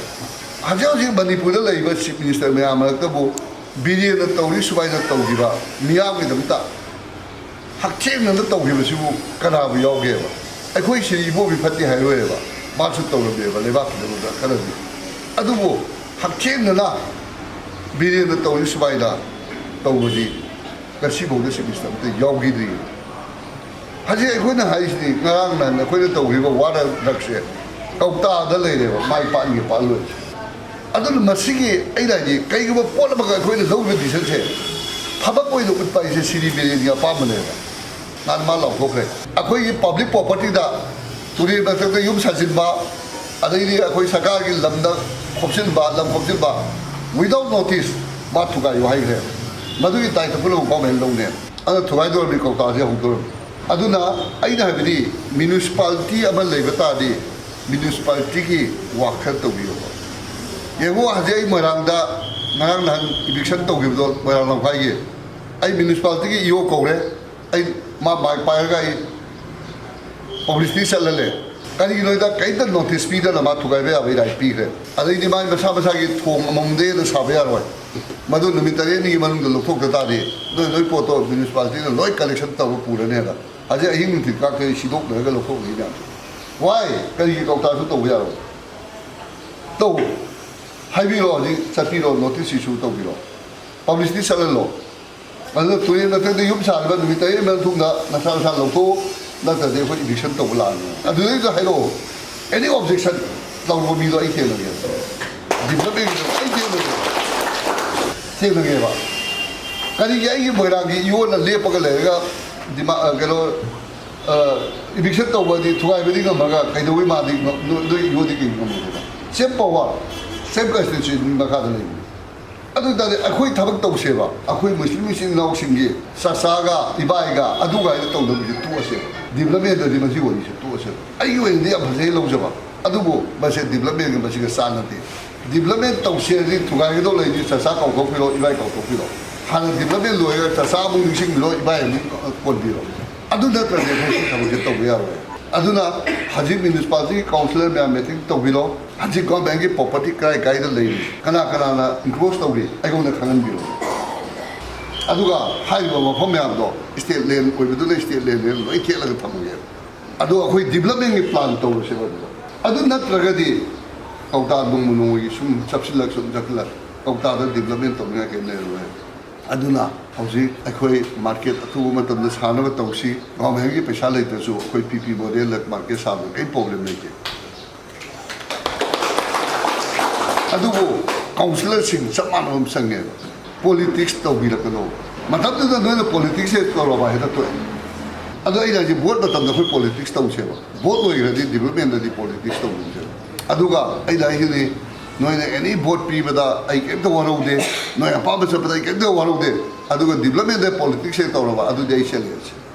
ꯍꯧꯖꯤꯛ ꯍꯧꯖꯤꯛ ꯃꯅꯤꯄꯨꯔꯗ ꯂꯩꯔꯤꯕ ꯆꯤꯐ ꯃꯤꯅꯤꯁꯇꯔ ꯃꯌꯥꯝ ꯃꯔꯛꯇꯕꯨ ꯕꯤꯔꯦꯟꯅ ꯇꯧꯔꯤ ꯁꯨꯃꯥꯏꯅ ꯇꯧꯈꯤꯕ ꯃꯤꯌꯥꯝꯒꯤꯗꯃꯛꯇ ꯍꯛꯊꯦꯡꯅꯅ ꯇꯧꯈꯤꯕꯁꯤꯕꯨ ꯀꯅꯥꯕꯨ ꯌꯥꯎꯒꯦꯕ? ꯑꯩꯈꯣꯏ ꯁꯤꯔꯤ ꯏꯕꯣꯕꯤ ꯐꯠꯇꯦ ꯍꯥꯏꯔꯣꯏꯕ, ꯃꯥꯁꯨ ꯇꯧꯔꯝꯃꯦꯕ ꯂꯩꯕꯥꯛꯀꯤꯗꯃꯛꯇ ꯈꯔꯗꯤ꯫ ꯑꯗꯨꯕꯨ ꯍꯛꯊꯦꯡꯅꯅ ꯕꯤꯔꯦꯟꯅ ꯇꯧꯔꯤ ꯁꯨꯃꯥꯏꯅ ꯇꯧꯕꯗꯤ ꯉꯁꯤꯐꯥꯎꯗ ꯆꯤꯐ ꯃꯤꯅꯤꯁꯇꯔ ꯑꯝꯇ ꯌꯥꯎꯈꯤꯗ꯭ꯔꯤ꯫ ꯍꯧꯖꯤꯛ ꯑꯩꯈꯣꯏꯅ ꯍꯥꯏꯔꯤꯁꯤꯗꯤ ꯉꯔꯥꯡ ꯅꯍꯥꯟ ꯑꯩꯈꯣꯏꯅ ꯇꯧꯈꯤꯕ ꯋꯥꯔ ꯗ꯭ꯔꯛꯁꯦ ꯀꯧꯇꯥꯗ ꯂꯩꯔꯦꯕ, ꯃꯥꯏ ꯄꯥꯛꯅꯤ ꯄꯥꯛꯂꯣꯏ꯫ ꯑꯗꯨꯅ ꯃꯁꯤꯒꯤ ꯑꯩꯅ ꯍꯥꯏꯗꯤ ꯀꯩꯒꯨꯝꯕ ꯄꯣꯠ ꯑꯃꯈꯛ ꯑꯩꯈꯣꯏꯅ ꯂꯧꯔꯤꯕ ꯗꯤꯁꯤꯖꯟꯁꯦ ꯊꯕꯛ ꯑꯣꯏꯅ ꯎꯠꯄ ꯍꯥꯏꯁꯦ ꯁꯤꯔꯤ ꯕꯤꯔꯦꯟꯒꯤ ꯑꯄꯥꯝꯕꯅꯦꯕ꯫ ꯅꯍꯥꯟ ꯃꯥ ꯂꯥꯎꯊꯣꯛꯈ꯭ꯔꯦ꯫ ꯑꯩꯈꯣꯏꯒꯤ ꯄꯕ꯭ꯂꯤꯛ ꯄ꯭ꯔꯣꯄꯔꯇꯤꯗ ꯇꯨꯔꯦꯜ ꯃꯊꯛꯇ ꯌꯨꯝ ꯁꯥꯖꯤꯟꯕ, ꯑꯗꯩꯗꯤ ꯑꯩꯈꯣꯏ ꯁꯔꯀꯥꯔꯒꯤ ꯂꯝꯗ ꯈꯣꯞꯆꯤꯟꯕ, ꯂꯝ ꯈꯣꯞꯆꯤꯟꯕ without notice ꯃꯥ ꯊꯨꯒꯥꯏꯌꯨ ꯍꯥꯏꯈ꯭ꯔꯦ꯫ ꯃꯗꯨꯒꯤ ꯗꯥꯏꯇ ꯄꯨꯝꯅꯃꯛ ꯒꯣꯔꯃꯦꯟ ꯂꯧꯅꯦ꯫ ꯑꯗꯨꯅ ꯊꯨꯒꯥꯏꯗꯧꯔꯕꯅꯤ, ꯀꯧꯇꯥꯁꯦ ꯍꯧꯗꯧꯔꯕꯅꯤ꯫ ꯑꯗꯨꯅ ꯑꯩꯅ ꯍꯥꯏꯕꯗꯤ ꯃ꯭ꯌꯨꯅꯤꯁꯤꯄꯥꯂꯤꯇꯤ ꯑꯃ ꯂꯩꯕ ꯇꯥꯔꯗꯤ ꯃ꯭ꯌꯨꯅꯤꯁꯤꯄꯥꯂꯤꯇꯤꯒꯤ ꯋꯥꯛ ꯈꯔ ꯇꯧꯕꯤꯌꯣꯕ꯫ ꯌꯦꯡꯉꯣ, ꯍꯧꯖꯤꯛ ꯑꯩ ꯃꯣꯏꯔꯥꯡꯗ ꯉꯔꯥꯡ ꯅꯍꯥꯟ ꯏꯚꯤꯛꯁꯟ ꯇꯧꯈꯤꯕꯗꯣ ꯃꯣꯏꯔꯥꯡ ꯂꯝꯈꯥꯏꯒꯤ, ꯑꯩ ꯃ꯭ꯌꯨꯅꯤꯁꯤꯄꯥꯂꯤꯇꯤꯒꯤ ꯏ ꯑꯣ ꯀꯧꯔꯦ, ꯑꯩ ꯃꯥ ꯃꯥꯏꯛ ꯄꯥꯏꯔꯒ ꯑꯩ ꯄꯕ꯭ꯂꯤꯁꯤꯇꯤ ꯆꯠꯍꯜꯂꯦ꯫ ꯀꯔꯤꯒꯤꯅꯣꯗ ꯀꯩꯝꯇ ꯅꯣꯇꯤꯁ ꯄꯤꯗꯅ ꯃꯥ ꯊꯨꯒꯥꯏꯕ ꯌꯥꯕꯒꯤ ꯔꯥꯏꯠ ꯄꯤꯈ꯭ꯔꯦ꯫ ꯑꯗꯩꯗꯤ ꯃꯥꯒꯤ ꯃꯁꯥ ꯃꯁꯥꯒꯤ ꯊꯣꯡ ꯑꯃꯃꯝꯗ ꯍꯦꯟꯅ ꯁꯥꯕ ꯌꯥꯔꯣꯏ꯫ ꯃꯗꯨ ꯅꯨꯃꯤꯠ ꯇꯔꯦꯠꯅꯤꯒꯤ ꯃꯅꯨꯡꯗ ꯂꯧꯊꯣꯛꯇ ꯇꯥꯔꯗꯤ ꯅꯣꯏ ꯂꯣꯏ ꯄꯣꯠꯇꯣ ꯃ꯭ꯌꯨꯅꯤꯁꯤꯄꯥꯂꯤꯇꯤꯅ ꯂꯣꯏ ꯀꯂꯦꯛꯁꯟ ꯇꯧꯔ ꯄꯨꯔꯅꯦꯅ꯫ ꯍꯧꯖꯤꯛ ꯑꯍꯤꯡ ꯅꯨꯡꯊꯤꯜ ꯀꯥꯛꯇꯦ ꯁꯤꯗꯣꯛꯅꯔꯒ ꯂꯧꯊꯣꯛꯅꯩ ꯃꯌꯥꯝꯁꯦ꯫ ꯋꯥꯏ? ꯀꯔꯤꯒꯤ ꯀꯧꯇꯥꯁꯨ ꯇꯧꯕ ꯌꯥꯔꯣꯏ? ꯇꯧ꯫ ꯍꯥꯏꯕꯤꯔꯣ, ꯍꯧꯖꯤꯛ ꯆꯠꯄꯤꯔꯣ, ꯅꯣꯇꯤꯁ ꯏꯁꯨ ꯇꯧꯕꯤꯔꯣ꯫ ꯄꯕ꯭ꯂꯤꯁꯤꯇꯤ ꯆꯠꯍꯜꯂꯣ꯫ ꯑꯗꯨꯅ ꯇꯨꯔꯦꯜ ꯃꯊꯛꯇ ꯌꯨꯝ ꯁꯥꯔꯤꯕ ꯅꯨꯃꯤꯠ ꯇꯔꯦꯠ ꯃꯇꯨꯡꯗ ꯅꯁꯥ ꯅꯁꯥ ꯂꯧꯊꯣꯛꯎ, ꯅꯠꯇ꯭ꯔꯗꯤ ꯑꯩꯈꯣꯏ ꯏꯚꯤꯛꯁꯟ ꯇꯧꯕ ꯂꯥꯛꯑꯅꯤ꯫ ꯑꯗꯨꯗꯩꯗ ꯍꯥꯏꯔꯛꯑꯣ, any objection? ꯇꯧꯔꯨꯕ ꯃꯤꯗꯣ ꯑꯩ ꯊꯦꯡꯅꯒꯦꯕ꯫ ꯗꯤꯕꯂꯞꯃꯦꯟꯒꯤꯗꯣ ꯑꯩ ꯊꯦꯡꯅꯒꯦꯕ꯫ ꯊꯦꯡꯅꯒꯦꯕ꯫ ꯀꯔꯤꯒꯤ ꯑꯩꯒꯤ ꯃꯣꯏꯔꯥꯡꯒꯤ ꯏꯌꯣꯟꯅ ꯂꯦꯞꯄꯒ ꯂꯩꯔꯒ ꯗꯤꯃꯥ-, ꯑ, ꯀꯩꯅꯣ, ꯑ, ꯏꯚꯤꯛꯁꯟ ꯇꯧꯕꯗꯤ ꯊꯨꯒꯥꯏꯕꯗꯤ ꯉꯝꯃꯒ ꯀꯩꯗꯧꯕꯩ ꯃꯥꯗꯤ ꯉꯝ-, ꯅꯣꯏ, ꯅꯣꯏ ꯏꯌꯣꯟꯗꯤ ꯀꯩ ꯉꯝꯃꯣꯏꯗꯣꯏꯅꯣ? ꯁꯦꯝ ꯄꯋꯥꯔ, ꯁꯦꯝ ꯀꯟꯁꯇꯤꯇ꯭ꯌꯨꯁꯟ ꯃꯈꯥꯗ ꯂꯩꯕꯅꯤ꯫ ꯑꯗꯨ ꯑꯣꯏꯇꯥꯔꯗꯤ ꯑꯩꯈꯣꯏ ꯊꯕꯛ ꯇꯧꯁꯦꯕ, ꯑꯩꯈꯣꯏ ꯃꯨꯁꯂꯤꯝ ꯏꯆꯤꯟ ꯏꯅꯥꯎꯁꯤꯡꯒꯤ ꯆꯥꯆꯥꯒ ꯏꯕꯥꯏꯒ ꯑꯗꯨꯒꯥꯏꯗ ꯇꯧꯗꯕꯤꯗ ꯇꯣꯛꯑꯁꯦꯕ꯫ ꯗꯤꯕꯂꯞꯃꯦꯟꯗꯗꯤ ꯃꯁꯤ ꯋꯥꯔꯤꯁꯦ ꯇꯣꯛꯑꯁꯦꯕ꯫ ꯑꯩꯒꯤ ꯑꯣꯏꯅꯗꯤ ꯌꯥꯝ ꯐꯖꯩ ꯂꯧꯖꯕ, ꯑꯗꯨꯕꯨ ꯃꯁꯦ ꯗꯤꯕꯂꯞꯃꯦꯟꯒ ꯃꯁꯤꯒ ꯆꯥꯟꯅꯗꯦ꯫ ꯗꯤꯕꯂꯞꯃꯦꯟ ꯇꯧꯁꯦ ꯍꯥꯏꯔꯗꯤ ꯊꯨꯒꯥꯏꯒꯗꯧ ꯂꯩꯔꯗꯤ ꯆꯥꯆꯥ ꯀꯧꯊꯣꯛꯄꯤꯔꯣ, ꯏꯕꯥꯏ ꯀꯧꯊꯣꯛꯄꯤꯔꯣ꯫ ꯍꯥꯟꯅ ꯗꯤꯕꯂꯞꯃꯦꯟ ꯂꯣꯏꯔꯒ ꯆꯥꯆꯥ ꯑꯃꯨꯛ ꯅꯤꯡꯁꯤꯡꯕꯤꯔꯣ, ꯏꯕꯥꯏ ꯑꯃꯨꯛ ꯀꯣꯟꯕꯤꯔꯣ꯫ ꯑꯗꯨ ꯅꯠꯇ꯭ꯔꯗꯤ ꯑꯩꯈꯣꯏ ꯁꯤ ꯊꯕꯛꯁꯦ ꯇꯧꯕ ꯌꯥꯔꯣꯏ꯫ ꯑꯗꯨꯅ ꯍꯧꯖꯤꯛ ꯃ꯭ꯌꯨꯅꯤꯁꯤꯄꯥꯂꯤꯇꯤ ꯀꯥꯎꯟꯁꯤꯂꯔ ꯃꯌꯥꯝ ꯃꯤꯇꯤꯡ ꯇꯧꯕꯤꯔꯣ꯫ ꯍꯧꯖꯤꯛ ꯒꯣꯔꯃꯦꯟꯒꯤ ꯄ꯭ꯔꯣꯄꯔꯇꯤ ꯀꯗꯥꯏ ꯀꯗꯥꯏꯗ ꯂꯩꯔꯤ, ꯀꯅꯥ ꯀꯅꯥꯅ ꯏꯟꯀ꯭ꯔꯣꯁ ꯇꯧꯔꯤ, ꯑꯩꯉꯣꯟꯗ ꯈꯪꯍꯟꯕꯤꯔꯣ꯫ ꯑꯗꯨꯒ ꯍꯥꯏꯔꯤꯕ ꯃꯐꯝ ꯃꯌꯥꯝꯗꯣ ꯁ꯭ꯇꯦꯠ ꯂꯦꯟ ꯑꯣꯏꯕꯗꯨꯅ ꯁ꯭ꯇꯦꯠ ꯂꯦꯟ ꯂꯣꯏ ꯊꯦꯠꯂꯒ ꯊꯝꯃꯒꯦ꯫ ꯑꯗꯣ ꯑꯩꯈꯣꯏ ꯗꯤꯕꯂꯞꯃꯦꯟꯒꯤ ꯄ꯭ꯂꯥꯟ ꯇꯧꯔꯁꯦꯕ ꯑꯗꯨꯗ꯫ ꯑꯗꯨ ꯅꯠꯇ꯭ꯔꯒꯗꯤ ꯀꯧꯇꯥ ꯅꯣꯡꯃ ꯅꯣꯡꯃꯒꯤ ꯁꯨꯝ ꯆꯞꯁꯤꯜꯂꯛ, ꯁꯨꯝ ꯆꯞꯁꯤꯜꯂꯛ, ꯀꯧꯇꯥꯗ ꯗꯤꯕꯂꯞꯃꯦꯟ ꯇꯧꯅꯤꯡꯉꯥꯏ ꯀꯔꯤꯝ ꯂꯩꯔꯔꯣꯏ꯫ ꯑꯗꯨꯅ ꯍꯧꯖꯤꯛ ꯑꯩꯈꯣꯏ ꯃꯥꯔꯀꯦꯠ ꯑꯊꯨꯕ ꯃꯇꯝꯗ ꯁꯥꯅꯕ ꯇꯧꯁꯤ꯫ ꯒꯣꯔꯃꯦꯟꯒꯤ ꯄꯩꯁꯥ ꯂꯩꯇ꯭ꯔꯁꯨ ꯑꯩꯈꯣꯏ ꯄꯤ ꯄꯤ ꯃꯣꯗꯦꯜꯗ ꯃꯥꯔꯀꯦꯠ ꯁꯥꯕꯗ ꯀꯔꯤꯝ ꯄ꯭ꯔꯣꯕ꯭ꯂꯦꯝ ꯂꯩꯇꯦ꯫ ꯑꯗꯨꯕꯨ ꯀꯥꯎꯟꯁꯤꯂꯔꯁꯤꯡ ꯆꯞ ꯃꯥꯟꯅꯕ ꯑꯃ ꯆꯪꯉꯦꯕ꯫ ꯄꯣꯂꯤꯇꯤꯛꯁ ꯇꯧꯕꯤꯔꯛꯀꯅꯣ꯫ ꯃꯇꯝꯗꯨꯗ ꯅꯣꯏꯅ ꯄꯣꯂꯤꯇꯤꯛꯁꯁꯦ ꯇꯧꯔꯕ ꯍꯦꯛꯇ ꯇꯣꯛꯑꯦ꯫ ꯑꯗꯣ ꯑꯩꯅ ꯍꯥꯏꯁꯦ, ꯚꯣꯠ ꯃꯇꯝꯗ ꯑꯩꯈꯣꯏ ꯄꯣꯂꯤꯇꯤꯛꯁ ꯇꯧꯁꯦꯕ꯫ ꯚꯣꯠ ꯂꯣꯏꯈ꯭ꯔꯗꯤ ꯗꯤꯕꯂꯞꯃꯦꯟꯗꯗꯤ ꯄꯣꯂꯤꯇꯤꯛꯁ ꯇꯧꯒꯨꯝꯁꯦꯕ꯫ ꯑꯗꯨꯒ ꯑꯩꯅ ꯍꯥꯏꯁꯤꯅꯤ, ꯅꯣꯏꯅ ꯑꯦꯅꯤ ꯚꯣꯠ ꯄꯤꯕꯗ ꯑꯩ ꯀꯔꯤꯝꯇ ꯋꯥꯔꯧꯗꯦ, ꯅꯣꯏ ꯑꯄꯥꯝꯕ ꯆꯠꯄꯗ ꯑꯩ ꯀꯔꯤꯝꯇ ꯋꯥꯔꯧꯗꯦ꯫ ꯑꯗꯨꯒ ꯗꯤꯕꯂꯞꯃꯦꯟꯗ ꯄꯣꯂꯤꯇꯤꯛꯁ ꯍꯦꯛ ꯇꯧꯔꯕ, ꯑꯗꯨꯗꯤ ꯑꯩ ꯆꯦꯜꯂꯦ꯫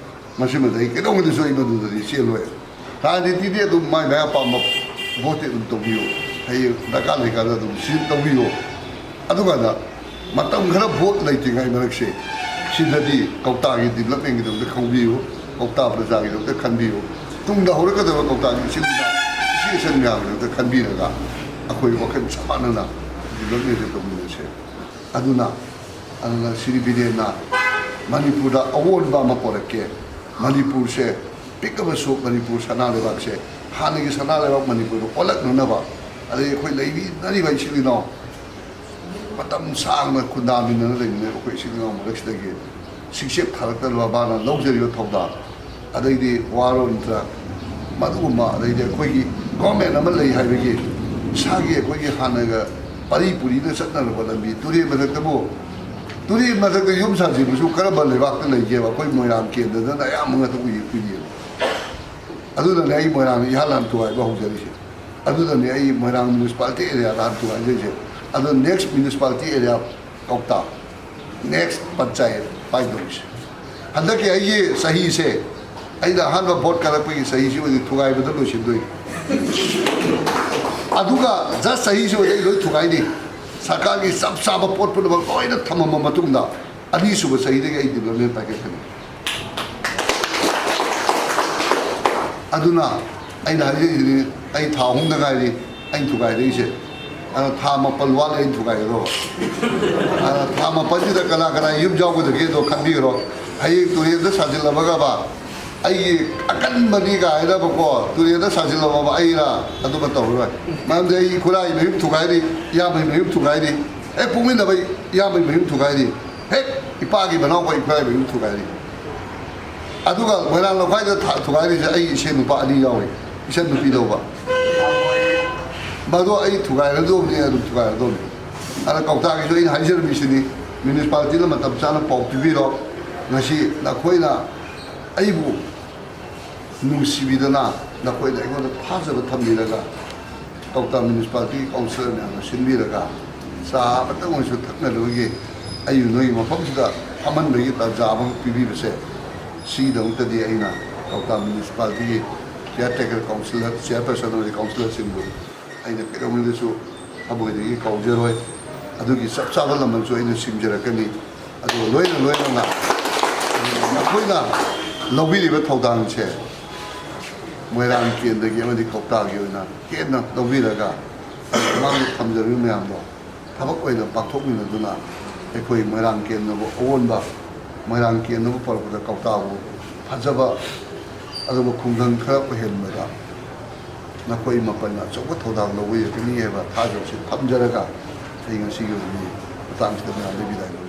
ꯃꯁꯤꯃꯗꯤ ꯑꯩ ꯀꯩꯗꯧꯉꯩꯗꯁꯨ ꯑꯩ ꯃꯗꯨꯗꯗꯤ ꯆꯦꯜꯂꯣꯏ꯫ ꯔꯥꯖꯅꯤꯇꯤꯗꯤ ꯑꯗꯨꯝ ꯃꯥꯏ ꯃꯥꯏ ꯑꯄꯥꯝꯕ ꯚꯣꯠꯇꯤ ꯑꯗꯨꯝ ꯇꯧꯕꯤꯌꯨ꯫ ꯍꯌꯦꯡ ꯗꯔꯀꯥꯔ ꯂꯩꯀꯥꯟꯗ ꯑꯗꯨꯝ ꯁꯤꯖꯤꯟ ꯇꯧꯕꯤꯌꯨ꯫ ꯑꯗꯨꯀꯥꯟꯗ ꯃꯇꯝ ꯈꯔ ꯚꯣꯠ ꯂꯩꯇ꯭ꯔꯤꯉꯩ ꯃꯔꯛꯁꯦ, ꯁꯤꯗꯗꯤ ꯀꯧꯇꯥꯒꯤ ꯗꯤꯕꯂꯞꯃꯦꯟꯒꯤꯗꯃꯛꯇ ꯈꯪꯕꯤꯌꯨ, ꯀꯧꯇꯥ ꯄ꯭ꯔꯖꯥꯒꯤꯗꯃꯛꯇ ꯈꯟꯕꯤꯌꯨ, ꯇꯨꯡꯗ ꯍꯧꯔꯛꯀꯗꯕ ꯀꯧꯇꯥꯒꯤ ꯏꯆꯤꯟ ꯏꯅꯥꯎ, ꯏꯆꯦ ꯏꯆꯟ ꯃꯌꯥꯝꯒꯤꯗꯃꯛꯇ ꯈꯟꯕꯤꯔꯒ ꯑꯩꯈꯣꯏ ꯋꯥꯈꯜ ꯆꯞ ꯃꯥꯟꯅꯅ ꯗꯤꯕꯂꯞꯃꯦꯟꯁꯦ ꯇꯧꯃꯤꯟꯅꯁꯦ꯫ ꯑꯗꯨꯅ, ꯑꯗꯨꯅ ꯁ꯭ꯔꯤ ꯕꯤꯔꯦꯟꯅ ꯃꯅꯤꯄꯨꯔꯗ ꯑꯑꯣꯟꯕ ꯑꯃ ꯄꯨꯔꯛꯀꯦ, ꯃꯅꯤꯄꯨꯔꯁꯦ ꯄꯤꯛꯑꯕꯁꯨ ꯃꯅꯤꯄꯨꯔ ꯁꯅꯥ ꯂꯩꯕꯥꯛꯁꯦ ꯍꯥꯟꯅꯒꯤ ꯁꯅꯥ ꯂꯩꯕꯥꯛ ꯃꯅꯤꯄꯨꯔꯗ ꯑꯣꯜꯂꯛꯅꯅꯕ, ꯑꯗꯩ ꯑꯩꯈꯣꯏ ꯂꯩꯃꯤꯟꯅꯔꯤꯕ ꯏꯆꯤꯜ ꯏꯅꯥꯎ ꯃꯇꯝ ꯁꯥꯡꯅ ꯈꯨꯟꯗꯥꯃꯤꯟꯅꯅ ꯂꯩꯃꯤꯟꯅꯔꯤꯕ ꯑꯩꯈꯣꯏ ꯏꯆꯤꯜ ꯏꯅꯥꯎ ꯃꯔꯛꯁꯤꯗꯒꯤ ꯁꯤꯛꯁꯦꯞ ꯊꯥꯔꯛꯇꯅꯕ ꯃꯥꯅ ꯂꯧꯖꯔꯤꯕ ꯊꯧꯗꯥꯡ, ꯑꯗꯩꯗꯤ ꯋꯥꯔꯣꯟ ꯗ꯭ꯔꯒ, ꯃꯗꯨꯒꯨꯝꯕ, ꯑꯗꯩꯗꯤ ꯑꯩꯈꯣꯏꯒꯤ ꯒꯣꯔꯃꯦꯟ ꯑꯃ ꯂꯩ ꯍꯥꯏꯕꯒꯤ ꯏꯁꯥꯒꯤ ꯑꯩꯈꯣꯏꯒꯤ ꯍꯥꯟꯅꯒ ꯄꯔꯤ ꯄꯨꯔꯤꯅ ꯆꯠꯅꯔꯕ ꯂꯝꯕꯤ, ꯇꯨꯔꯦꯜ ꯃꯊꯛꯇꯕꯨ, ꯇꯨꯔꯦꯜ ꯃꯊꯛꯇ ꯌꯨꯝ ꯁꯥꯖꯤꯟꯕꯁꯨ ꯀꯔꯝꯕ ꯂꯩꯕꯥꯛꯇ ꯂꯩꯒꯦꯕ? ꯑꯩꯈꯣꯏ ꯃꯣꯏꯔꯥꯡ ꯀꯦꯟꯗ꯭ꯔꯗꯅ ꯑꯌꯥꯝꯕ ꯉꯥꯛꯇ ꯎꯏ-, ꯎꯏꯌꯦꯕ꯫ ꯑꯗꯨꯅꯅꯦ ꯑꯩ ꯃꯣꯏꯔꯥꯡꯗ ꯏꯍꯥꯟ ꯍꯥꯟꯅ ꯊꯨꯒꯥꯏꯕ ꯍꯧꯖꯔꯤꯁꯦ꯫ ꯑꯗꯨꯅꯅꯦ ꯑꯩ ꯃꯣꯏꯔꯥꯡ ꯃ꯭ꯌꯨꯅꯤꯁꯤꯄꯥꯂꯤꯇꯤ ꯑꯦꯔꯤꯌꯥꯗ ꯍꯥꯟꯅ ꯊꯨꯒꯥꯏꯖꯔꯤꯁꯦ꯫ ꯑꯗꯣ ꯅꯦꯛꯁ ꯃ꯭ꯌꯨꯅꯤꯁꯤꯄꯥꯂꯤꯇꯤ ꯑꯦꯔꯤꯌꯥ ꯀꯧꯇꯥ, ꯅꯦꯛꯁ ꯄꯟꯆꯥꯌꯠ ꯄꯥꯏꯗꯧꯔꯤꯁꯦ꯫ ꯍꯟꯗꯛꯀꯤ ꯑꯩꯒꯤ ꯆꯍꯤꯁꯦ, ꯑꯩꯅ ꯑꯍꯥꯟꯕ ꯚꯣꯠ ꯀꯥꯔꯛꯄꯒꯤ ꯆꯍꯤꯁꯤ ꯑꯣꯏꯅ ꯊꯨꯒꯥꯏꯕꯗ ꯂꯣꯏꯁꯤꯟꯗꯣꯏꯅꯤ꯫ ꯑꯗꯨꯒ ꯖꯁ ꯆꯍꯤꯁꯤ ꯑꯣꯏꯅ ꯑꯩ ꯂꯣꯏ ꯊꯨꯒꯥꯏꯅꯤ꯫ ꯁꯔꯀꯥꯔꯒꯤ ꯆꯞ ꯆꯥꯕ ꯄꯣꯠ ꯄꯨꯝꯅꯃꯛ ꯂꯣꯏꯅ ꯊꯝꯃꯝꯕ ꯃꯇꯨꯡꯗ, ꯑꯅꯤꯁꯨꯕ ꯆꯍꯤꯗꯒꯤ ꯑꯩ ꯗꯤꯕ꯭ꯂꯞꯃꯦꯟ ꯄꯥꯏꯈꯠꯀꯅꯤ꯫ ꯑꯗꯨꯅ ꯑꯩꯅ ꯍꯥꯏꯖꯔꯤꯁꯤꯅꯤ, ꯑꯩ ꯊꯥ ꯑꯍꯨꯝꯗ ꯉꯥꯏꯔꯤ ꯑꯩꯅ ꯊꯨꯒꯥꯏꯔꯛꯏꯁꯦ꯫ ꯑꯗꯨꯅ ꯊꯥ ꯃꯥꯄꯜ ꯋꯥꯠꯂꯤ ꯑꯩꯅ ꯊꯨꯒꯥꯏꯒꯗꯧꯕ꯫ ꯑꯗꯨꯅ ꯊꯥ ꯃꯥꯄꯜꯁꯤꯗ ꯀꯅꯥ ꯀꯅꯥ ꯌꯨꯝ ꯌꯥꯎꯒꯗꯒꯦꯗꯣ ꯈꯟꯕꯤꯈ꯭ꯔꯣ꯫ ꯍꯌꯦꯡ ꯇꯨꯔꯦꯜꯗ ꯁꯥꯖꯤꯜꯂꯕꯒꯕ, ꯑꯩꯒꯤ ꯑꯀꯟꯕꯅꯤꯒ ꯍꯥꯏꯅꯕꯀꯣ, ꯇꯨꯔꯦꯜꯗ ꯁꯥꯖꯤꯜꯂꯕ ꯑꯩꯔꯥ? ꯑꯗꯨꯃ ꯇꯧꯔꯔꯣꯏ꯫ ꯃꯔꯝꯗꯤ ꯑꯩ ꯏꯈꯨꯔꯥꯒꯤ ꯃꯌꯨꯝ ꯊꯨꯒꯥꯏꯔꯤ, ꯏꯌꯥꯝꯕꯒꯤ ꯃꯌꯨꯝ ꯊꯨꯒꯥꯏꯔꯤ, ꯍꯦꯛ ꯄꯣꯛꯃꯤꯟꯅꯕ ꯏꯌꯥꯝꯕꯒꯤ ꯃꯌꯨꯝ ꯊꯨꯒꯥꯏꯔꯤ, ꯍꯦꯛ ꯏꯄꯥꯒꯤ ꯃꯅꯥꯎꯄꯥ ꯏꯈꯨꯔꯥꯒꯤ ꯃꯌꯨꯝ ꯊꯨꯒꯥꯏꯔꯤ꯫ ꯑꯗꯨꯒ ꯃꯣꯏꯔꯥꯡ ꯂꯝꯈꯥꯏꯗ ꯊꯥ-, ꯊꯨꯒꯥꯏꯔꯤꯁꯦ ꯑꯩ ꯏꯆꯦ ꯅꯨꯄꯥ ꯑꯅꯤ ꯌꯥꯎꯔꯤ, ꯏꯆꯟ ꯅꯨꯄꯤ ꯂꯧꯕ꯫ ꯃꯗꯣ ꯑꯩ ꯊꯨꯒꯥꯏꯔꯗꯧꯕꯅꯤ, ꯑꯗꯨꯝ ꯊꯨꯒꯥꯏꯔꯗꯧꯕꯅꯤ꯫ ꯑꯗ ꯀꯧꯇꯥꯒꯤꯁꯨ ꯑꯩꯅ ꯍꯥꯏꯖꯔꯝꯃꯤꯁꯤꯅꯤ, ꯃ꯭ꯌꯨꯅꯤꯁꯤꯄꯥꯂꯤꯇꯤꯅ ꯃꯇꯝ ꯆꯥꯅ ꯄꯥꯎ ꯄꯤꯕꯤꯔꯣ꯫ ꯉꯁꯤ ꯅꯈꯣꯏꯅ ꯑꯩꯕꯨ ꯅꯨꯡꯁꯤꯕꯤꯗꯅ, ꯅꯈꯣꯏꯅ ꯑꯩꯉꯣꯟꯗ ꯊꯥꯖꯕ ꯊꯝꯕꯤꯔꯒ, ꯀꯧꯇꯥ ꯃ꯭ꯌꯨꯅꯤꯁꯤꯄꯥꯂꯤꯇꯤꯒꯤ ꯀꯥꯎꯟꯁꯤꯂꯔ ꯃꯌꯥꯝꯅ ꯁꯤꯟꯕꯤꯔꯒ, ꯆꯥ ꯑꯃꯇꯪ ꯑꯣꯏꯔꯁꯨ ꯊꯛꯅꯅꯕꯒꯤ ꯑꯩ ꯅꯣꯏꯒꯤ ꯃꯐꯝꯁꯤꯗ ꯐꯝꯍꯟꯕꯒꯤ ꯇꯥꯟꯖꯥ ꯑꯃ ꯄꯤꯕꯤꯕꯁꯦ, ꯁꯤꯒꯤꯗꯃꯛꯇꯗꯤ ꯑꯩꯅ ꯀꯧꯇꯥ ꯃ꯭ꯌꯨꯅꯤꯁꯤꯄꯥꯂꯤꯇꯤꯒꯤ ꯀꯤꯌꯥꯔ ꯇꯦꯀꯔ ꯀꯥꯎꯟꯁꯤꯂꯔ, ꯆꯤꯌꯥꯔꯄꯔꯁꯟ ꯑꯃꯗꯤ ꯀꯥꯎꯟꯁꯤꯂꯔꯁꯤꯡꯕꯨ ꯑꯩꯅ ꯀꯩꯗꯧꯉꯩꯗꯁꯨ ꯊꯃꯣꯏꯗꯒꯤ ꯀꯥꯎꯖꯔꯣꯏ꯫ ꯑꯗꯨꯒꯤ ꯆꯞ ꯆꯥꯕ ꯂꯃꯟꯁꯨ ꯑꯩꯅ ꯁꯤꯡꯖꯔꯛꯀꯅꯤ꯫ ꯑꯗꯨꯒ ꯂꯣꯏꯅ ꯂꯣꯏꯅꯅ ꯅꯈꯣꯏꯅ ꯂꯧꯕꯤꯔꯤꯕ ꯊꯧꯗꯥꯡꯁꯦ ꯃꯣꯏꯔꯥꯡ ꯀꯦꯟꯗ꯭ꯔꯒꯤ ꯑꯃꯗꯤ ꯀꯧꯇꯥꯒꯤ ꯑꯣꯏꯅ ꯍꯦꯟꯅ ꯂꯧꯕꯤꯔꯒ, ꯃꯃꯥꯡꯗ ꯊꯝꯖꯔꯤꯕ ꯃꯌꯥꯝꯗꯣ ꯊꯕꯛ ꯑꯣꯏꯅ ꯄꯥꯡꯊꯣꯛꯃꯤꯟꯅꯗꯨꯅ, ꯑꯩꯈꯣꯏ ꯃꯣꯏꯔꯥꯡ ꯀꯦꯟꯗ꯭ꯔꯕꯨ ꯑꯑꯣꯟꯕ, ꯃꯣꯏꯔꯥꯡ ꯀꯦꯟꯗ꯭ꯔꯕꯨ ꯄꯨꯔꯛꯄꯗ ꯀꯧꯇꯥꯕꯨ ꯐꯖꯕ, ꯑꯗꯨꯒ ꯈꯨꯡꯒꯪ ꯈꯔ ꯑꯣꯏꯍꯟꯕꯗ ꯅꯈꯣꯏ ꯃꯥꯄꯟꯅ ꯑꯆꯧꯕ ꯊꯧꯗꯥꯡ ꯂꯧꯕꯤꯔꯛꯀꯅꯤ ꯍꯥꯏꯕ ꯊꯥꯖꯕꯁꯤ ꯊꯝꯖꯔꯒ, ꯑꯩ ꯉꯁꯤꯒꯤ ꯑꯣꯏꯅꯗꯤ ꯃꯇꯥꯡꯁꯤꯗ ꯃꯌꯥꯝꯗ ꯕꯤꯗꯥꯏ ꯂꯧꯖꯔꯤ꯫